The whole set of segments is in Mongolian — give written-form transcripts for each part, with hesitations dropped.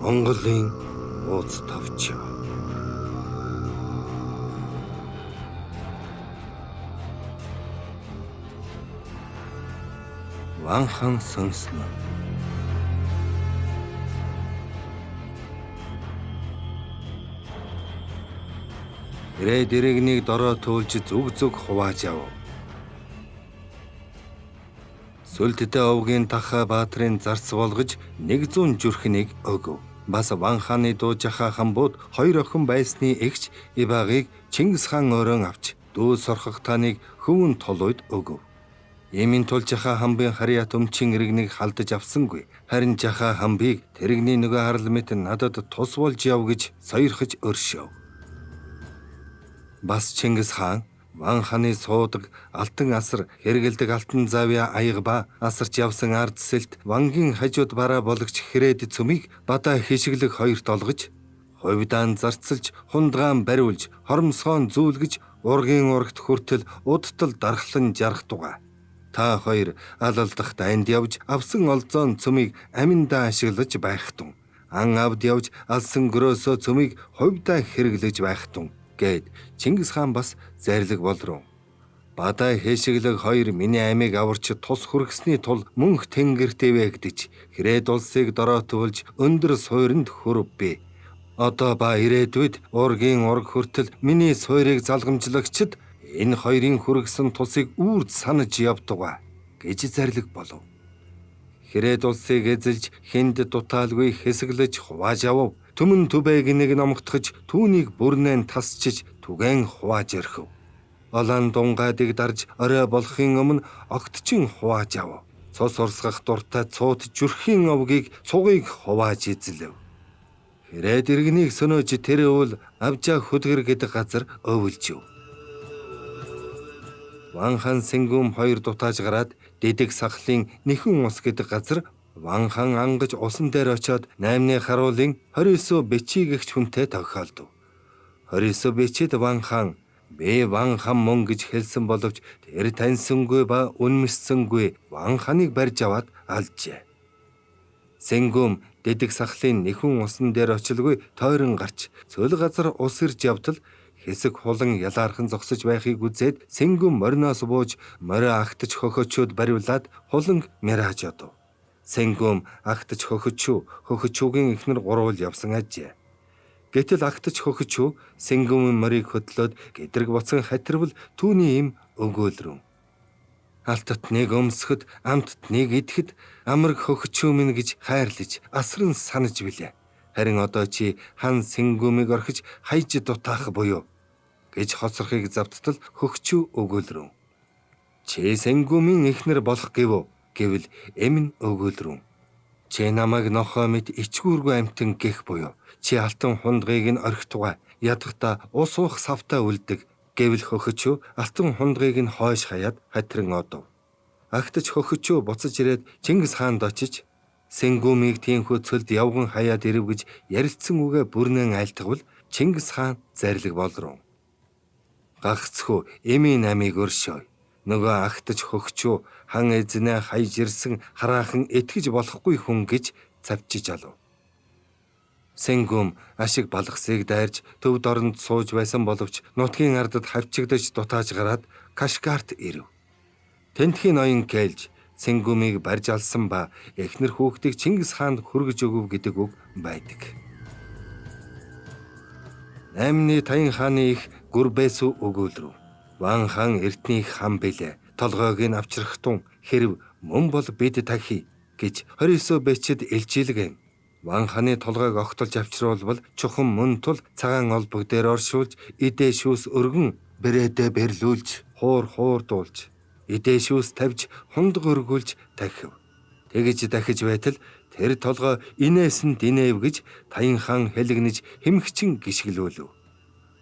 Монголын ууц товчоо. Ван хан сонсноо. Ирээд иргэнийг дорой туулж зүг зүг хувааж яв. Сүлддээ овгийн Тахаа баатрын зарц болгож 100 зүрхнийг өгөв. Бас Ван хааны дуу жахаа хамбууд хоёр охин байсны эгч Ибагийг Чингис хаан өөрөө авч дүү сорхох таныг хөвөн толойд өгөв. Иймийн тул Жахаа хамбын харьяат өмчийн иргэнийг халдаж авсангүй. Харин Жахаа хамбыг тэрэгний нөгөө харал мэт надад тус болж яв гэж сойрхож өршөөв. Бас Чингис хаан Ван хааны суудаг алтан асар хэргэлдэг алтан завья аяга ба асарч явсан ард сэлт Вангийн хажууд бараа болгоч хэрээд цөмийг бадаа хишиглэг хоёрт олгож хувьдаан зарцалж хундгаан бариулж хоромсгоон зүүлгэж ургийн урагт хүртэл удтал дархлан жарах тугаа. Та хоёр алалдах дайнд явж авсан олзоон цөмийг аминдаа ашиглаж байх тун. Ан авд явж алсан гөрөөсөө цөмийг хувьдаа хэрэглэж байх тун гэд Чингис хаан бас зарлиг болров. Бадаа хэшиглэг хоёр миний амийг аварч тус хүргэсний тул мөнх тэнгэрт ивээгдэж хэрээд улсыг дороотуулж өндөр суйранд хүрв би. Одоо ба ирээдүйд ургийн ураг хүртэл миний суйрыг залгамжлагчид энэ хоёрын хүргэсэн тусыг үрд санаж явдугаа гэж зарлиг болов. Хэрээд улсыг эзэлж хүнд дутаалгүй хэсэглэж хувааж явв. Түмэн түбэг нэг номготгож түүнийг бүрнэн тасчиж түгэн хувааж өрхөв. Олон дунгайдыг дарж орой болохын өмнө огтчин хувааж яв. Цус урсгах дуртай цуут зүрхийн овгийг цугийг хувааж эзлэв. Хэрээд иргэнийг сөнөөж тэр өвөл Авжаа хөдгөр гэдэг газар өвлжив. Ван хан Сэнгүм хоёр дутааж гараад Дэдэг сахлын Нэхэн ус гэдэг газар Ван хан ангаж усан дээр очиод 8-ны харуулын 29 бичигэгч хүнтэй тохиолдов. 29 бичид Ван хан би Ван хан мөн гэж хэлсэн боловч тэр таньсангүй ба үнэмшсэнгүй Ван ханыг барьж аваад алжээ. Сэнгүм Дэдэг сахлын Нэхэн усан дээр очилгүй тойрон гарч цөл газар ус ирж явдал хэсэг хулан ялаархан зогсож байхыг үзээд Сэнгүм мориноос бууж морио агтаж хөхөчөөд бариулаад хуланг мирааж одов. Сэнгүм агтаж хөхөчүү хөхөчүүгийн эхнэр гурвал явсан ажээ. Гэтэл агтаж хөхөчүү Сэнгүмийн морийг хөдлөөд гэдрэг буцан хатирвал түүний им өгөөлрөн. Алтат нэг өмсөхөд амтд нэг идэхэд амраг хөхөчүү минь гэж хайрлаж асран санаж билээ. Харин одоо чи хан Сэнгүмийг орхиж хайж дутаах буюу гэж хоцорхыг завттал хөгчүү өгөөлрөн. Чи Сэнгүмийн эхнэр болох гэв гэвэл эм нь өгөөлрөн. Чи намайг нохой мэт ичгүүргүй амтан гэх буюу чи алтан хундгыг нь орхитугай ядахта ус уух савтай үлдэг гэвэл хөхөчөө алтан хундгыг нь хойш хаяад хатран одов. Агтаж хөхөчөө буцаж ирээд Чингис хаанд очиж Сэнгүмийг тийхүү цөлд явган хаяад ирэв гэж ярилцсан үгээ бүрнэн айлтгавал Чингис хаан зарлиг болров. Гагцхүү эмийн амийг өршөөе. Нөгөө агтаж хөгчүү хан эзнээ хайж ирсэн хараахан итгэж болохгүй хүн гэж цавчиж алав. Сэнгүм ашиг балгасыг дайрж төвд оронд сууж байсан боловч нутгийн ардад хавчигдаж дутааж гараад Кашгарт ирэв. Тентхийн ноён Кэлж Сэнгүмийг барьж алсан ба эхнэр хүүхдийг Чингис хаанд хүргэж өгөв гэдэг үг байдаг. 8-ны Таян хааны их Гүрбэсү өгөөлрөв. Ван хаан эртний их хан билээ. Толгойг нь авчрах тун хэрв мөн бол бид тахи гэж 29 бичид илчилгэм. Ван хааны толгойг огтолж авчруулбал чухам мөн тул цагаан олбог дээр оршуулж идэ шүүс өргөн бэрээдэ бэрлүүлж хуур хуурдуулж идэ шүүс тавьж хундаг өргүүлж тахив. Тэгж дахиж байтал тэр толгой инээс нь динэв гэж Таян хаан хэлэгнэж хэмхчин гიშгэлүүлв.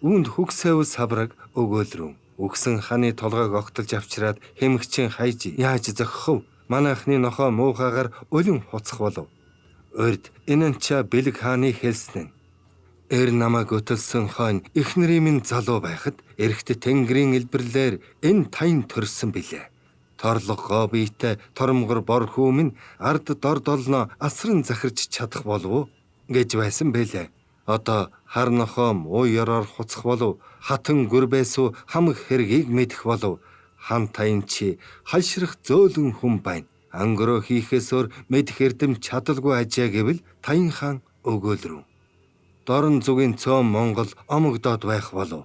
Үүнд хөгсөөв савраг өгөөлрөн. Өгсөн ханы толгойг огтолж авчираад хэмхчин хайж яаж зохих вэ? Манайхны нохоо муухайгаар өлөн хуцах болов. Урд энэ бэлэг хааны хэлсэн нь Эр намайг өтөлсөн хойно эхнэрийн минь залуу байхад эрэгт тэнгэрийн элбэрлээр энэ таян төрсөн билээ. Торлого биетэй тормгор бор хүү минь ард дор долноо асран захирч чадах болов уу? гэж байсан бэлээ. Одоо хар нохоо муу ёроор хуцах болов, хатан гүрбэсүү хамаг хэргийг мэдэх болов. Хан таян чи халшрах зөөлөн хүн байна. Ангөрөө хийхээс өөр мэдэх эрдэм чадалгүй ажээ гэвэл Таян хаан өгөөлрөв. Дорн зүгийн цөөн Монгол омогдоод байх болов.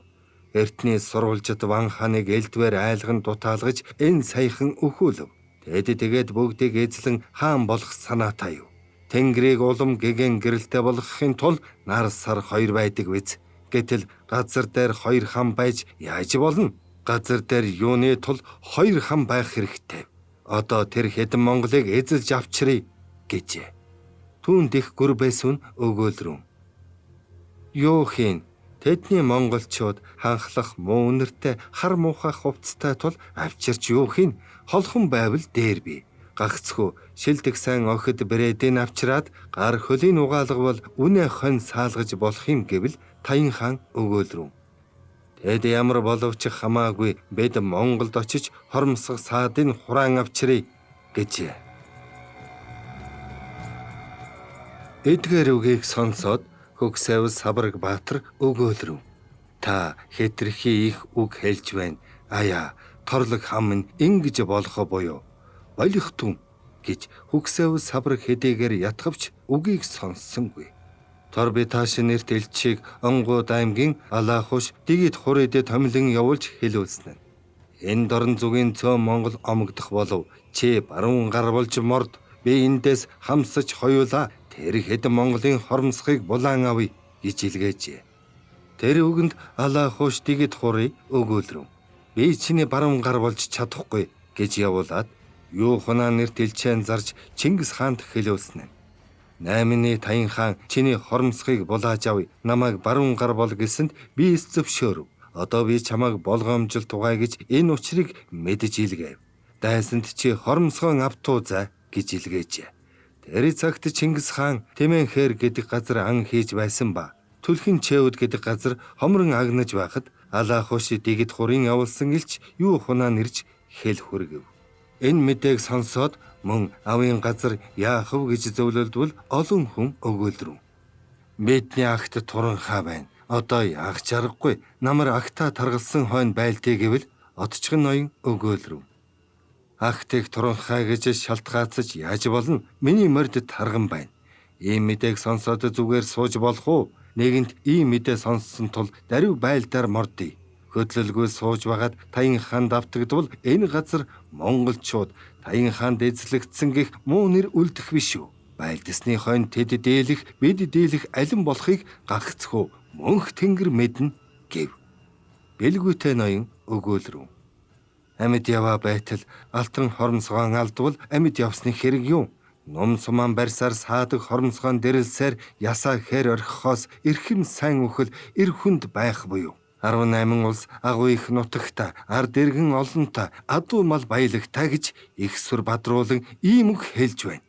Эртний сурвалжид Ван хааныг элдвэр айлган дутаалгаж энэ саяхан өхүүлв. Тэд тэгээд бүгдийг эзлэн хаан болох санаатай юу. Тэнгэрийг улам гэгэн гэрэлтэй болгохын тул нар сар хоёр байдаг биз. Гэтэл газар дээр хоёр хан байж яаж болно? Газар дээр юуны тул хоёр хан байх хэрэгтэй. Одоо тэр хэдэн Монголыг эзэлж авчрыг гэжээ. Түүнд их гүр байсан өгөөлрөн. Юу хийн? Тэдний монголчууд ханхлах муу үнэртэй хар муухай хувцастай тул авчирч юу хийн? Холхон байвал дээр би. Гагцхүү шилдэг сайн охид брэдийг авчраад гар хөлийн угаалгавал үнэ хонь саалгаж болох юм гэвэл Таян хаан өгөөлрөн. Тэд ямар боловч хамаагүй бид Монголд очиж хормсог саадын хураан авчрыг гэжээ. Эдгээр үгийг сонсоод Хөгсайв Сабраг Баатар өгөөлрөв. Та хэтэрхий их үг хэлж байна. Аяа, торлог хам минь ингэж болохоо буюу. Болох түн гэж Хөгсайв Сабраг хэдийгээр ятгавч үгийг сонссонгүй. Торбиташ нэрт элчийг Онгууд аймгийн Алаахуш Дигит хурыдэд томилон явуулж хэлүүлсэн. Энэ дорн зүгийн цөөн Монгол омогдох болов. Чи баруун гар болж морд. Би эндээс хамсаж хоёулаа тэр хэдэн Монголын хормсхыг булаан авъя гэж илгээжээ. Тэр үгэнд Алаахуш Дигит хурыг өгөөлрөв. Би чиний баруун гар болж чадахгүй гэж явуулаад юу хунаа нэрт элчээн зарж Чингис хаанд хэлүүлсэн. Наймны Таян хаан чиний хормсхыг булааж авъя. Намайг баруун гар бол гэсэнд би эс зөвшөөрөв. Одоо би чамайг болгоомжил тугай гэж энэ учрыг мэдэж илгээв. Дайсанд чи хормсгон автуу за гэж илгээжээ. Тэр цагт Чингис хаан Тэмэнхээр гэдэг газар ан хийж байсан ба Түлхэн Чээвд гэдэг газар хомрон агнаж байхад Алаахуш Дигит хурын явуулсан элч юу хунаа нэрж хэл хүргэв. Энэ мэдээг сонсоод мөн авын газар яах вэ гэж зөвлөлдвөл олон хүн өгөөлрөв. Бидний агт туранхаа байна. Одоо яах ч аргагүй. Намар агтаа таргалсан хойно байлтыг гэвэл отчгон ноён өгөөлрөв. Агтыг туранхаа гэж шалтгаацаж яаж болно? Миний морд тарган байна. Ийм мэдээг сонсоод зүгээр сууж болох уу? Нэгэнт ийм мэдээ сонссон тул даруй байлдаар мордъё. Хөдлөлгүй сууж байгаад Таян хаанд автагдвал энэ газар монголчууд Таян хаанд эзлэгдсэн гэх муу нэр үлдэх биш үү? Байлдсны хойно тэд дээлэх, бид дээлэх алин болохыг гагцхүү мөнх тэнгэр мэднэ гэв. Бэлгүүтэй ноён өгөөлрөв. Амьд яваа байтал алтан хормсгоон алдвал амьд явсны хэрэг юм. Нум сумаан барьсаар саадаг хормсгоон дэрэлсээр ясаа хээр орхихоос эрхэм сайн үхэл эр хүнд байх буюу. 18 улс агуу их нутагта ард иргэн олонтой адуу мал баялагтай гэж их сүр бадруулан ийм үг хэлж байна.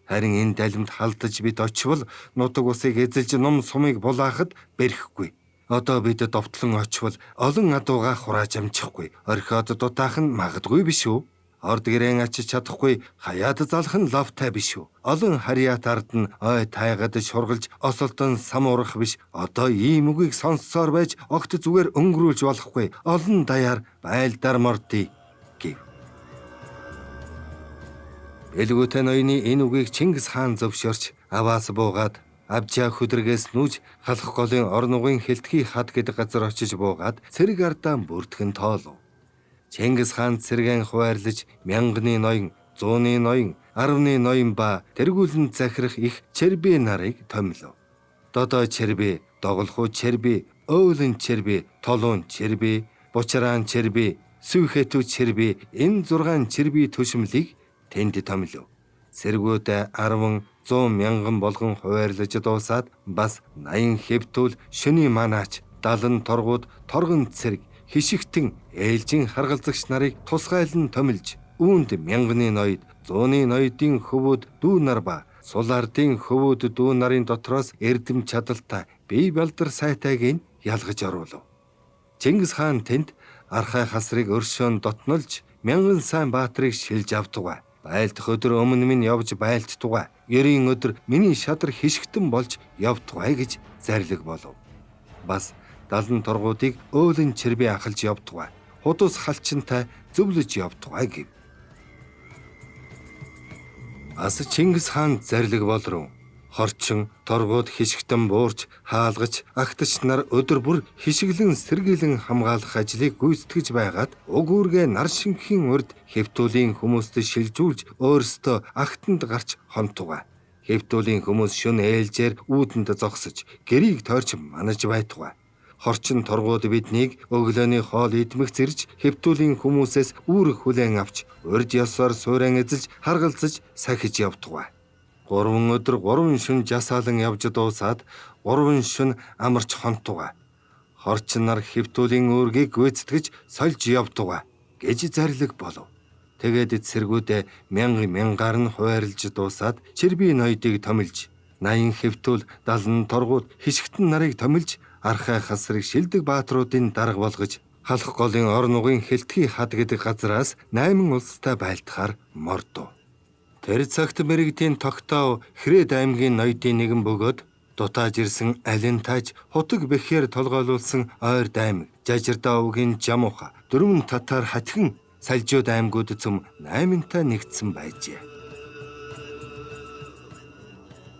Харин энэ далимд халдаж бид очивол нутаг усыг эзэлж нум сумыг булаахад бэрхэхгүй. Одоо бид довтлон очивол олон адууга хурааж амжихгүй. Орхиод дутаах нь магадгүй биш үү? Орд гэрэн ачиж чадахгүй хаяад залах нь лавтай биш үү? Олон харьяат ард нь ой тайгад шургалж осолдон сам урах биш. Одоо ийм үгийг сонссоор байж огт зүгээр өнгөрүүлж болохгүй. Олон даяар байлдаар мордъё гэв. Бэлгүүтэй ноёны энэ үгийг Чингис хаан зөвшөөрч аваас буугаад Авжаа хөдргээс нүүж халах голын орон нугын хэлтгий хад гэдэг газар очиж буугаад цэрэг ардаа бүртгэн тоолов. Чингис хаан цэргэн хуваарлаж мянганы ноён, зууны ноён, арвны ноён ба тэргүүлэн захирах их черби нарыг томилов. Додой черби, доголхуу черби, өөлөн черби, толуун черби, бучраан черби, сүвхэтүү черби энэ 6 черби төшмөлийг тэнд томилов. Цэргүүд 10 100 мянган болгон хуваарлаж дуусаад бас 80 хэвтүүл шөний манаач, 70 торгууд, торгон цэрэг, хишигтэн ээлжин харгалзагч нарыг тусгайлан томилж үүнд мянганы ноёд, зууны ноёдын хөвүүд дүү нар ба сул ардын хөвүүд дүү нарын дотроос эрдэм чадaltaй бие балдар сайтайг нь ялгаж оруулав. Чингис хаан тэнд архай хасрыг өршөөн дотнолж мянган сайн баатрыг шилж автугай. Байлдах өдөр өмнө минь явж байлттугай. 90 өдөр миний шадар хишгтэн болж явтугай гэж зарлиг болов. Бас 70 торгуудыг өөлөн чирбээ ахалж явтугай. Худус халчинтай зөвлөж явтугай гэв. Бас Чингис хаан зарлиг болров. Хорчин, торгууд хишгтэн буурч, хаалгаж, агтч нар өдөр бүр хишиглэн сэргийлэн хамгаалах ажлыг гүйцэтгэж байгаад уг үүргээ нар шинхийн урд хэвтүүлийн хүмүүст шилжүүлж өөрсдөө агтанд гарч хонтугай. Хэвтүүлийн хүмүүс шөнө ээлжээр үүдэнд зогсож, гэрийг тойрч манаж байтугай. Хорчин торгууд биднийг өглөөний хоол идмэх зэрж хэвтүүлийн хүмүүсээс үүрэг хүлээн авч урд ёсоор суурин эзэлж харгалзаж сахиж явтугай. 3 өдөр 3 шөнө жасаалан явж дуусаад 3 шөнө амарч хонтугай. Хорчин нар хэвтүүлийн үүргийг гүйцэтгэж сольж явтугай гэж зарлиг болов. Тэгээд цэргүүдээ мянга мянгаар нь хуваарлж дуусаад Чирбий ноёдыг томилж 80 хэвтүүл 70 торгууд хишгтэн нарыг томилж архай хасрыг шилдэг баатруудын дарга болгож Халах голын орон нугын Хэлтгий хад гэдэг газраас 8 улстай байлдахаар мордов. Тэр цагт мэрэгдийн тогтоо Хрээд аймгийн ноёдын нэгэн бөгөөд дутааж ирсэн Алентааж хутаг бэхээр толгойлуулсан Ойрд аймаг, Жажирдаа овгийн Жамуха, 4 татар хатхан Салжууд аймагуд цөм 8-тай нэгдсэн байжээ.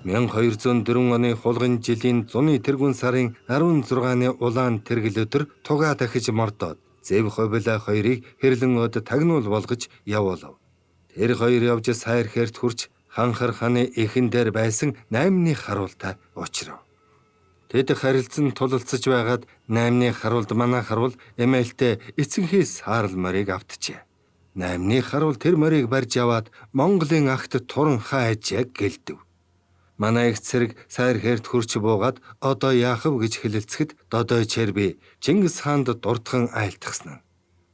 1204 оны хулган жилийн зуны тэргүүн сарын 16-ны улаан тэргэл өдөр тугаа дахиж мордоод Зэв ховлаа хоёрыг хэрлэн од тагнуул болгож явуулав. Тэр хоёр явж сайр хэрт хүрч ханхар ханы эхэн дээр байсан 8-ны харуултай учрав. Тэд харилцан тулалцаж байгаад 8-ны харуулд манай харуул эмээлтэй эцэнхий саарл морийг автжээ. 8-ны харуул тэр морийг барьж яваад Монголын агт туран хаажээ гэлдэв. Манай их цэрэг сайр хэрт хүрч буугаад одоо яах вэ гэж хэлэлцэхэд Додой Черби Чингис хаанд дурдхан айлтгасан.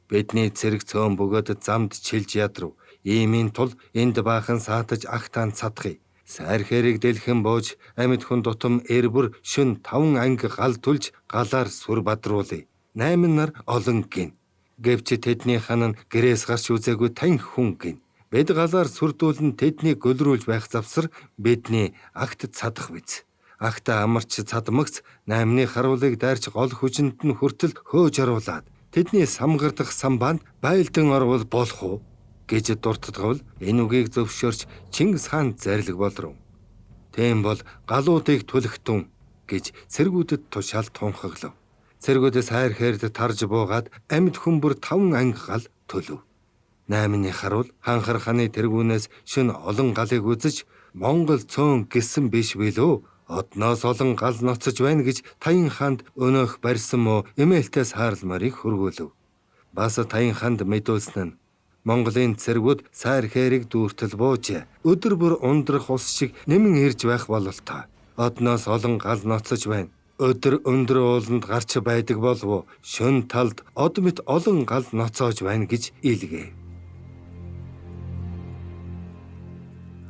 Бидний цэрэг цөөн бөгөөд замд чилж ядрав. Иймийн тул энд баахан саатаж агтаан цадхъя. Сайр хэрэг дэлхэн бууж амьд хүн тутам эр бүр шөн 5 анги гал түлж галаар сүр бадруулъя. 8 нар олон гин. Гэвч тэдний хан нь гэрээс гарч үзээгүй тань хүн гин. Бид галаар сүрдүүлэн тэднийг гөлрүүлж байх завсар бидний агт цадах биз. Агта амарч цадмагц 8-ны харуулыг дайрч гол хүчинд нь хүртэл хөөж оруулаад тэдний самгардах самбаанд байлдан орвол болох уу гэж дуртдгавал энэ үгийг зөвшөөрч Чингис хаан зарлиг болров. Тийм бол галуудыг түлхтүн гэж цэргүүдэд тушаал тунхаглав. Цэргүүдээс хайр хэрд тарж буугаад амьд хүмүүр 5 анги гал төлөв. 8-ны харуул ханхар ханы тэргүүнээс шөн олон галыг үзэж Монгол цөөн гисэн биш билүү? Одноос олон гал ноцож байна гэж Таян хаанд өнөөх барьсан мó эмээлтэй саарл морийг хөргүүлв. Бас Таян хаанд мэдүүлсэн нь Монголын цэргүүд сайр хэрэг дүүртэл бууж өдөр бүр ундрах ус шиг нэмэн ирж байх бололтой. Одноос олон гал ноцож байна. Өдөр өндөр ууланд гарч байдаг болов шөн талд од мэт олон гал ноцоож байна гэж илгээв.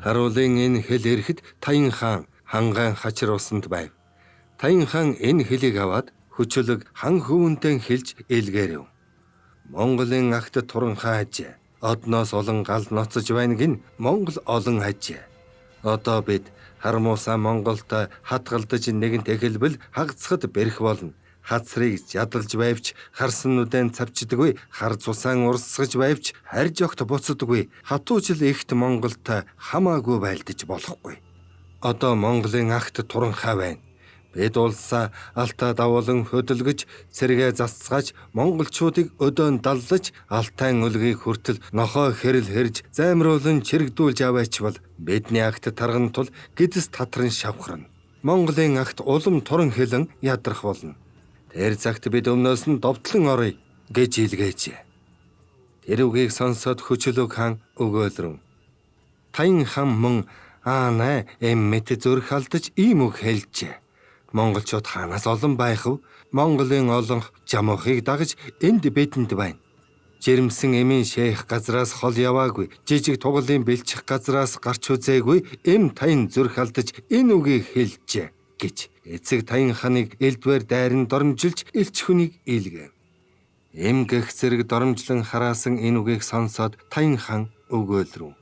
Харуулын энэ хэл ирэхэд Таян хаан хангаан хачир усанд байв. Таян хаан энэ хэлийг аваад хүчилэг хан хөвөнтэй хэлж илгээрэв. Монголын агт туран хааж одноос олон гал ноцож байна гин Монгол олон хажээ. Одоо бид хармуусаа Монголтой хатгалдаж нэгэнт эхэлбэл хагацхад бэрх болно. Хацрыг жадалж байвч харсан нүдэн цавчдаггүй, хар цусаан урсгаж байвч харж огт буцдаггүй. Хатуужил ихт Монголтой хамаагүй байлдаж болохгүй. Одоо Монголын агт туранхай байна. Бид улсаа алтаа давуулан хөдөлгөж, цэргээ засцгааж, монголчуудыг өдөөн даллаж, алтайн өлгийг хүртэл нохой хэрэл хэрж, займруулан чирэгдүүлж аваачвал бидний агт тарган тул гэдэс татран шавхарна. Монголын агт улам туран хэлэн ядрах болно. Тэр цагт бид өмнөөс нь довтлон оръё гэж илгээжээ. Тэр үгийг сонсоод Хөчөлөг хаан өгөөлрөн. Таян хан мөн аанай эм мэт зүрх алдаж ийм үг хэлжээ. Монголчууд хаанаас олон байх вэ? Монголын олонх жамуухыг дагаж энд бидэнд байна. Жирэмсэн эмийн шейх газраас хол яваагүй, жижиг тугалын бэлчих газраас гарч үзээгүй эм таян зүрх алдаж энэ үгийг хэлжээ гэж эцэг таян ханыг элдвэр дайран доромжилж элч хүнийг илгээв. Эм гэх зэрэг доромжлон хараасан энэ үгийг сонсоод таян хан өгөөлрөв.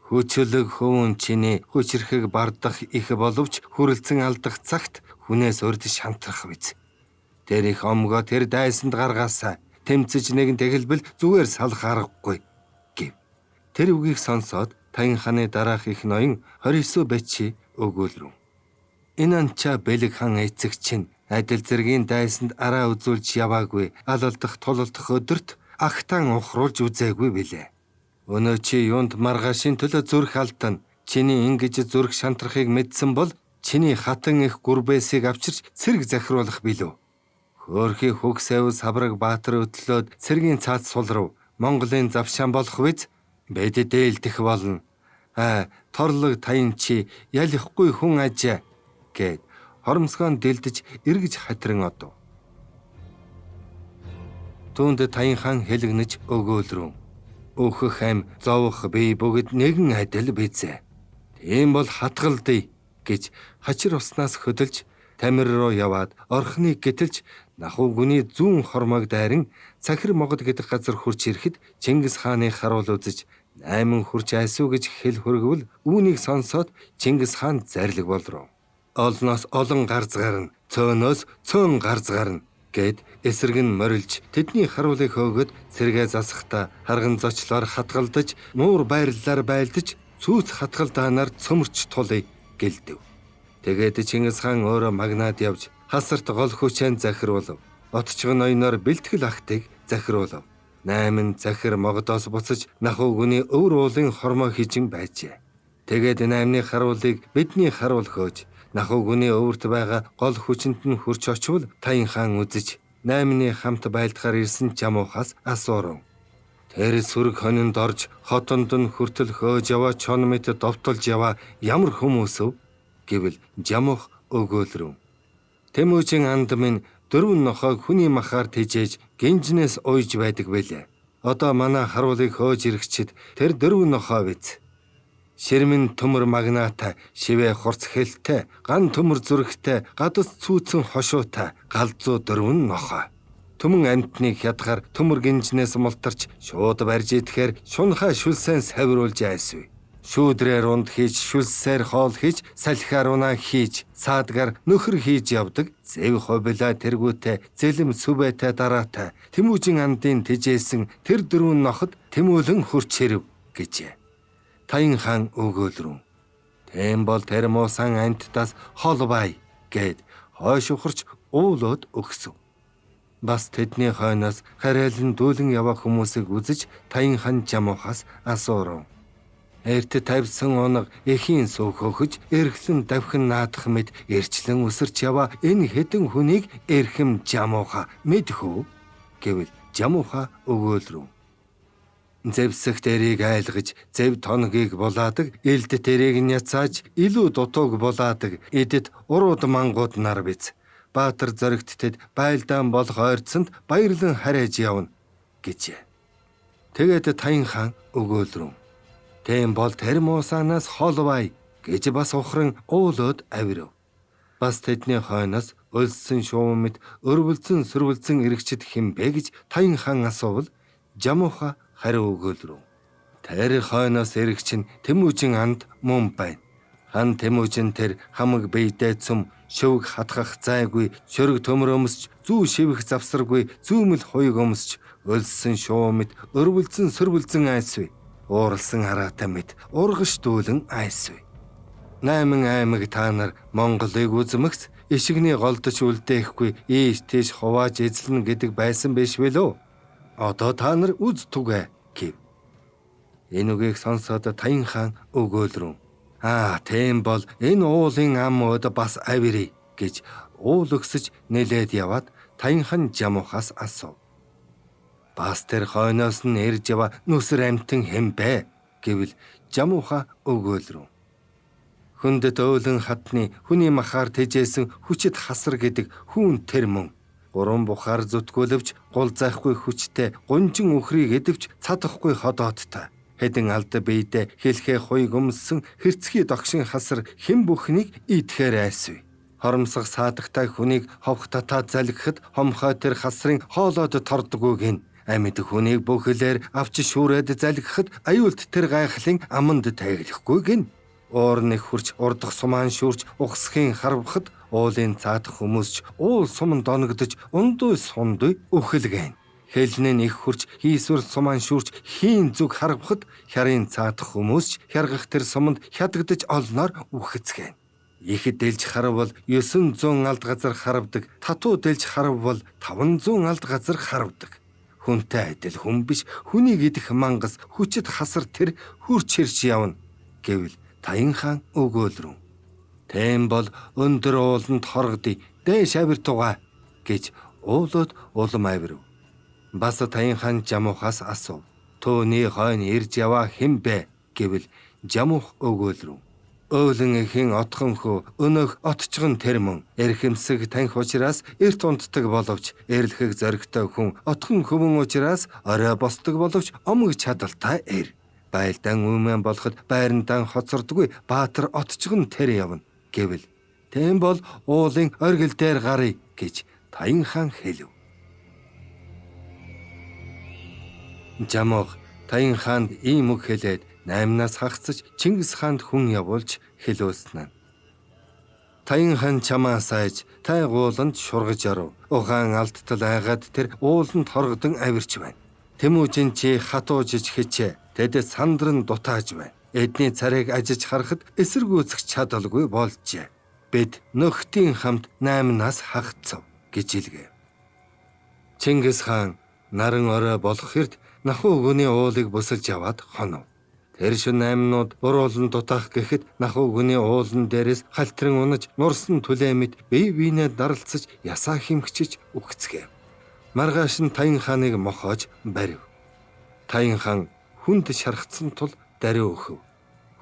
Хүчлэг хөвөн чиний хүчрэхэг бардах их боловч хүрэлцэн алдах цагт хүнээс урд шантрах биз. Тэр их омгоо тэр дайсанд гаргаасаа тэмцэж нэгэн тэгэлбэл зүгээр салах аргагүй гэв. Тэр үгийг сонсоод Таян хааны дараах их ноён 29 бачи өгөөлрөв. Энэ анчаа бэлэг хан эцэг чинь адил зэргийн дайсанд араа үзүүлж яваагүй алалдах тулалдах өдөрт агтан ухруулж үзээгүй билээ. Өнөө чи юунд маргаашийн төлөө зүрх алдан. Чиний ингэж зүрх шантрахыг мэдсэн бол чиний хатан их гүрбэсийг авчирч цэрэг захируулах билүү. Хөөрхий хөг савь сабраг баатар өтлөөд цэргийн цаат сул руу Монголын завшаан болох биз бид дээлдэх болно. Аа, торлог таян чи ялихгүй хүн ажээ гэд хоромсгоон дэлдэж эргэж хатран одов. Түүнд таян хан хэлэгнэж өгөөлрөн. Өөхөх ам зовох бие бүгд нэгэн адил бизээ. Тийм бол хатгалдъя гэж хачир уснаас хөдөлж тамир руу яваад орхныг гэтэлж нахуу гүний зүүн хормойг дайран Цахир могод гэдэг газар хурч ирэхэд Чингис хааны харуул үзэж 8 хурч айсуу гэж хэл хөргөвл үүнийг сонсоод Чингис хаан зарлиг болров. Олноос олон гарз гарна, цөөнөөс цөөн гарз гарна гэд эсрэг нь морилж тэдний харуулыг хөөгөөд цэргээ засахдаа харган зочлоор хатгалдаж нуур байрлалаар байлдаж цүүц хатгалдаанаар цөмөрч тулъя гэлдэв. Тэгээд Чингис хаан өөрөө магнаад явж хасарт гол хүчээн захируулав. Отчгон ноёноор бэлтгэл ахтыг захируулав. 8 захир могдоос буцаж нахуу гүний өвөр уулын хормоо хижин байжээ. Тэгээд 8-ны харуулыг бидний харуул хөөж нахуу гүний өвөрт байгаа гол хүчинд нь хурч очвол Таян хаан үзэж 8-ны хамт байлдахаар ирсэн Жамуухаас асуурав. Тэр сүрэг хонинд орж хотонд нь хүртэл хөөж яваа чон мэт довтолж яваа ямар хүмүүс өв гэвэл Жамуух өгөөлрөв. Тэмүүжин анд минь 4 нохойг хүний махаар тэжээж гинжнээс уйж байдаг байлээ. Одоо манай харуулыг хөөж ирэхчид тэр 4 нохой биз. Ширмэн төмөр магнаатай, шивэ хурц хэлтэй, ган төмөр зүрхтэй, гадас цүүцэн хошуутай, галзуу 4 нохой. Түмэн амьтныг хядахаар төмөр гинжнээс мултарч шууд барьж идэхээр шунхаа шүлсэн савируулж айсвэ. Шүүдрээр унд хийж, шүлсээр хоол хийж, салхиар унаа хийж, саадгаар нөхөр хийж явдаг зэв хобилаа тэргүүтэй, зэлэм сүбэтэй дараатай, Тэмүүжин андын тэжээсэн тэр 4 ноход Тэмүүлэн хурч ирэв гэжээ. Таян хаан өгөөлрөн. Тийм бол тэр муусан амьтдаас хол бай гэд хойш ухарч уулууд өгсөв. Бас тэдний хойноос харайлан дүүлэн яваа хүмүүсийг үзэж Таян хан Жамуухаас асуурав. Эрт тавьсан унаг эхийн суух хөхөж эрхлэн давхин наадах мэд эрчлэн өсөрч яваа энэ хэдэн хүнийг эрхэм Жамууха мэдэх үү гэвэл Жамууха өгөөлрөв. Зэвсэг дэрийг айлгаж, зэв тоногийг булаадаг, элд тэрийг няцааж, илүү дутууг булаадаг, эдэд урууд мангууд нар биз. Баатар зоригт тэд байлдаан болох ойрцонд баярлан харайж явна гэжээ. Тэгээд Таян хаан өгөөлрөв. Тийм бол тэр муусанаас хол бай гэж бас ухран уулууд авирв. Бас тэдний хойноос өлссөн шуум мэт өрвөлцөн сөрвөлцөн эрэгчд хэн бэ гэж Таян хаан асуувал Жамууха хариу өгөөлрөв. Тэр хойноос эрэгч нь Тэмүүжин анд мөн байна. Хан Тэмүүжин тэр хамаг биедээ цөм шөвг хатгах зайгүй, шөрөг төмөр өмсч, зүү шивэх завсаргүй, зүүмэл хуйг өмсч, өлссөн шуум мэт өрвөлцөн сөрвөлцөн айсвэ. Ууралсан хараатай мэт ургаш дүүлэн айсвэ. 8 аймаг та нар Монголыг үзмэгц ишигний голдож үлдээхгүй ийш тийш хувааж эзлэн гэдэг байсан биш билүү? Одоо та нар үз түгэ гэв. Энэ үгийг сонсоод Таян хаан өгөөлрөв. Аа, тийм бол энэ уулын ам ууд бас авирыг гэж уул өгсөж нэлээд яваад Таян хан Жамуухаас асуув. Бас тэр хойноос нь ирж яваа нүсэр амьтан хэн бэ гэвэл Жамууха өгөөлрөв. Хүндэт өөлөн хатны хүний махаар тэжээсэн хүчит хасар гэдэг хүүн тэр мөн. Гурван бухаар зүтгүүлвч гул зайхгүй хүчтэй гунжин үхрийг эдвч цадахгүй ходоодтой. Хэдэн алда биедээ хэлхээ хуйг өмссөн хэрцгий догшин хасар хэн бүхнийг идэхээр айсвэ. Хоромсох саадагтай хүнийг ховх татаад залгихад хомхой тэр хасрын хоолойд тордгоо гин. Амьд хүнийг бүхлээр авч шүүрээд залгихад аюулт тэр гайхлын аманд тайглахгүй гин. Уур нэг хурч урдах сумаан шүүрч ухсхийн харвахад уулын цаадах хүмүүс ч уул суманд доногдож ундуй сундуй үхэлгэн. Хэлнэ нь их хурч хийсвэр сумаан шүүрч хийн зүг харвахад хярын цаадах хүмүүс ч хяргах тэр суманд хядагдаж олноор үхэцгэн. Ихэд дэлж харвал 900 алд газар харвдаг, татуу дэлж харвал 500 алд газар харвдаг. Хүнтэй адил хүн биш, хүнийг идэх мангас хүчит хасар тэр хурч хэрч явна гэвэл Таян хаан өгөөлрөн. Тэм бол өндөр ууланд хоргодъё, дээш авир тугаа гэж уулууд улам авирв. Бас Таян хаан Жамуухаас асуув. Төөний хойно ирж яваа хэн бэ гэвэл Жамуух өгөөлрөн. Өөлөн эхэн отхон хөө өнөөх отчгон тэр мөн эрхэмсэг танх учраас эрт унтдаг боловч эрлэхэг зоригтой хүн отхон хөвөн учраас орой босдог боловч омог чадaltaй эр. Байлдаан өмнө болоход байрантан хоцордгүй баатар отчгон тэр явна гэвэл тийм бол уулын оргил дээр гаръя гэж Таян хаан хэлв. Жамуух Таян хаанд ийм үг хэлээд 8-наас хагацж Чингис хаанд хүн явуулж хэлүүлсэн. Таян хаан чамаа сайж тай гууланд шургаж оров. Ухаан алдтал айгаад тэр ууланд хоргодон авирч байна. Тэмүүжин чи хатуужиж хичээ. Тэд сандран дутааж байна. Эдний царайг ажиж харахад эсэргүүцэх чадалгүй болжээ. Бид нөхдийн хамт 8-наас хагацав гэж хэлгэв. Чингис хаан наран орой болох хэрд нахуу гүний уулыг бусалж аваад хонов. Тэр шин 8-нууд буруулан дутаах гэхэд нахуу гүний уулан дээрээс халтран унаж нурсан түлээ мэт бие биенээ даралцаж ясаа химхчиж үхцгээв. Маргааш нь Таян хааныг мохоож барив. Таян хаан хүнд шархацсан тул даруй өхөв.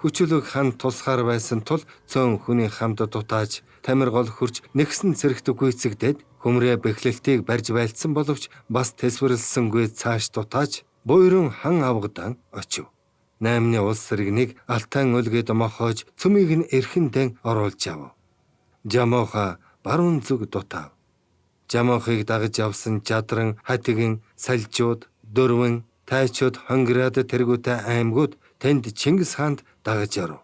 Хүчилэг хан тусгаар байсан тул цөөн хүний хамт дутааж тамир гол хөрч нэгсэн цэрэгт гүйцэгдээд хүмрээ бэхлэлтийг барьж байлцсан боловч бас тэсвэрлсэнгүй цааш дутааж буйран хан авгадан очив. 8-ны улс зэрэгнийг алтан өлгөд мохоож цөмийг нь эрхэндэн оруулж авав. Жамууха баруун зүг дутаав. Жамуухыг дагаж явсан жадран, хатигэн, салжууд, дөрвөн, тайчууд, хонгираад тэргүүтэй аймагуд тэнд Чингис хаанд дагаж оров.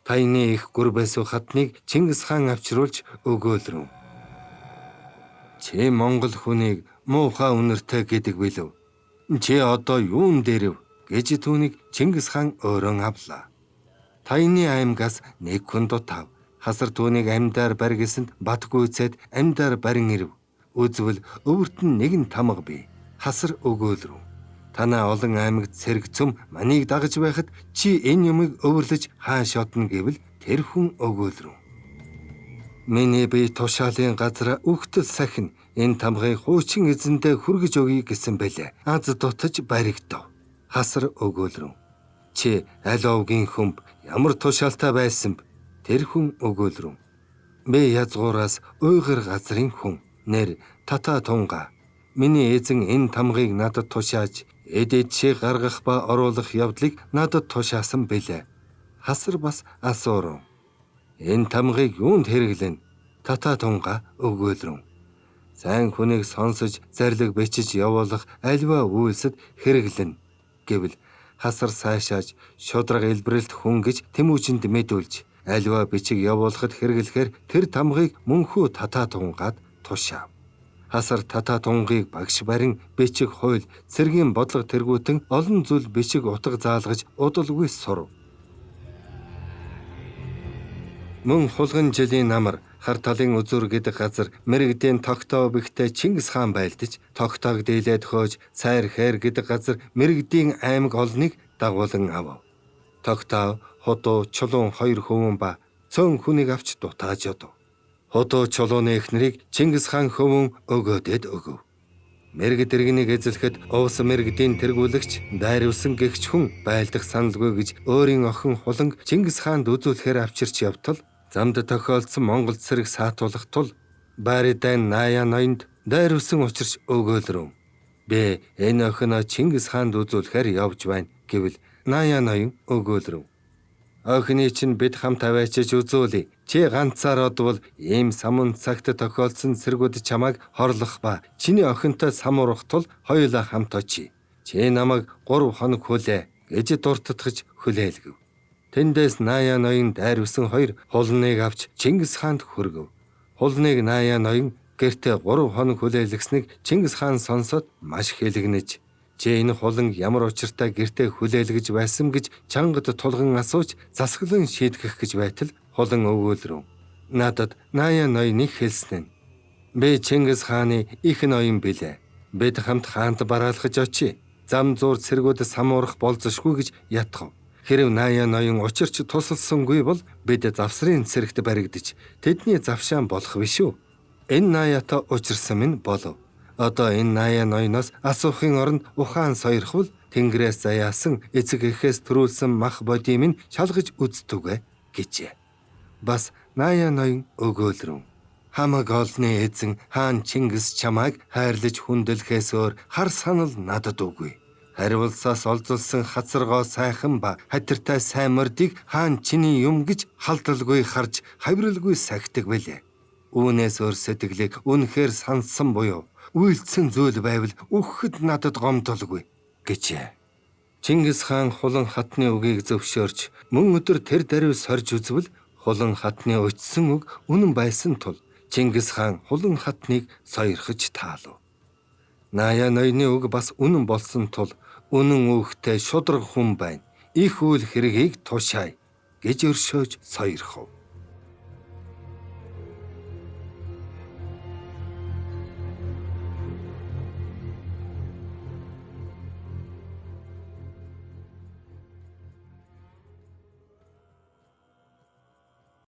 Таяны их гүрбэсүү хатныг Чингис хаан авчруулж өгөөлрөн. Чи Монгол хүнийг муухай үнэртэй гэдэг билүү? Чи одоо юун дээрэв гэж түүнийг Чингис хаан өөрөн авлаа. Таяны аймгаас нэг хүн дутав. Хасар түүнийг амьдаар барь гэсэнд бат гүйцээд амьдаар барин ирэв. Үзвэл өвөрт нь нэгэн тамга бий. Хасар өгөөлрөн. Танаа олон аймагт цэрэг цөм маныг дагаж байхад чи энэ юмыг өвөрлөж хааш одно гэвэл тэр хүн өгөөлрөн. Миний бие тушаалын газар үхтэл сахин энэ тамгыг хуучин эзэндээ хүргэж өгье гэсэн бэлээ. Аз дутаж баригдав. Хасар өгөөлрөн. Чи аль овгийн хүмб ямар тушаалтай байсан б? Тэр хүн өгөөлрөн. Би язгуураас уйгар газрын хүн. Нэр Тата Тунга. Миний эзэн энэ тамгыг надад тушааж эд эдшээ гаргах ба оруулах явдлыг надад тушаасан бэлээ. Хасар бас асуурав. Энэ тамгыг юунд хэрэглэнэ? Тата Тунга өгөөлрөн. Сайн хүнийг сонсож зарлиг бичиж явуулах альва үйлсэд хэрэглэнэ гэвэл хасар сайшааж шудраг илбрэлт хүн гэж Тэмүүжинд мэдүүлж альва бичиг явуулахад хэрэглэхээр тэр тамгыг мөнхөө Тата Тунгаад тушаав. Хасар Тата Тунгийг багш барин бичиг хууль цэргийн бодлого тэргүүтэн олон зүйл бичиг утга заалгаж удалгүй сурав. Мөн хулган жилийн намар хар талын үзүр гэдэг газар мэрэгдийн тогтоо бихтэй Чингис хаан байлдаж тогтоог дийлээд хөөж сайр хээр гэдэг газар мэрэгдийн аймаг олныг дагуулan авав. Тогтоо, худуу, чулуун хоёр хөвөн ба цөөн хүнийг авч дутааж одов. Худуу чулууны эхнэрийг Чингис хаан хөвөн өгөөдөд өгөв. Мэргэд иргэнийг эзлэхэд уус мэргэдийн тэргүүлэгч дайрвсан гэгч хүн байлдах саналгүй гэж өөрийн охин хуланг Чингис хаанд үзүүлэхээр авчирч явтал замд тохиолдсон Монгол цэрэг саатуулах тул Баридан Наяа ноёнд дайрвсан учирч өгөөлрөн. Би энэ охиноо Чингис хаанд үзүүлэхээр явж байна гэвэл Наяа ноён өгөөлрөн. Охины чинь бид хамт аваачиж үзүүлье. Чи ганцаар одвол ийм самун цагт тохиолдсон цэргүүд чамайг хорлох ба чиний охинтой самуурах тул хоёулаа хамт очие. Чи намайг 3 хоног хүлээ гэж дуртатгаж хүлээлгэв. Тэндээс Наяа ноён дайр өсөн хоёр хулныг авч Чингис хаанд хүргэв. Хулныг Наяа ноён гэртээ 3 хоног хүлээлгэснийг Чингис хаан сонсоод маш хэлэгнэж чи энэ хулан ямар учиртай гэртээ хүлээлгэж байсан гэж чангад тулган асууж засаглан шийтгэх гэж байтал хулан өгөөлрөв. Надад Наяа ноёныг хэлсэн нь. Би Чингис хааны их ноён билээ. Бид хамт хаант бараалхаж очие. Зам зуур цэргүүд самуурах болзошгүй гэж ятгав. Хэрв Наяа ноён учирч тусалсангүй бол бид завсрын цэрэгт баригдаж тэдний завшаан болох биш үү? Энэ Наяатай учирсан минь болов. Одоо энэ Наяа ноёноос асуухын оронд ухаан сойрхвол тэнгэрээс заяасан эцэг эхээс төрүүлсэн мах бодийн минь шалгаж үздүгэ гэжээ. Бас Наяа ноён өгөөлрөв. Хамаг олны эзэн хаан Чингис чамайг хайрлаж хүндлэхээс өөр хар санал надад үгүй. Хариулсаас олзолсон хацаргоо сайхан ба хатиртай сайн мордыг хаан чиний юм гэж халдалгүй харж хавиралгүй сахидаг билээ. Үүнээс өөр сэтгэлийг үнэхээр сансан буюу үйлдсэн зүйл байвал үхэхэд надад гомдолгүй гэжээ. Чингис хаан Хулан хатны үгийг зөвшөөрч мөн өдөр тэр даруй сорж үзвэл Хулан хатны өчсөн үг үнэн байсан тул Чингис хаан Хулан хатныг сойрхож таалав. Наяа ноёны үг бас үнэн болсон тул үнэн үгтэй шудраг хүн байна. Их үйл хэргийг тушаая гэж өршөөж сойрхов.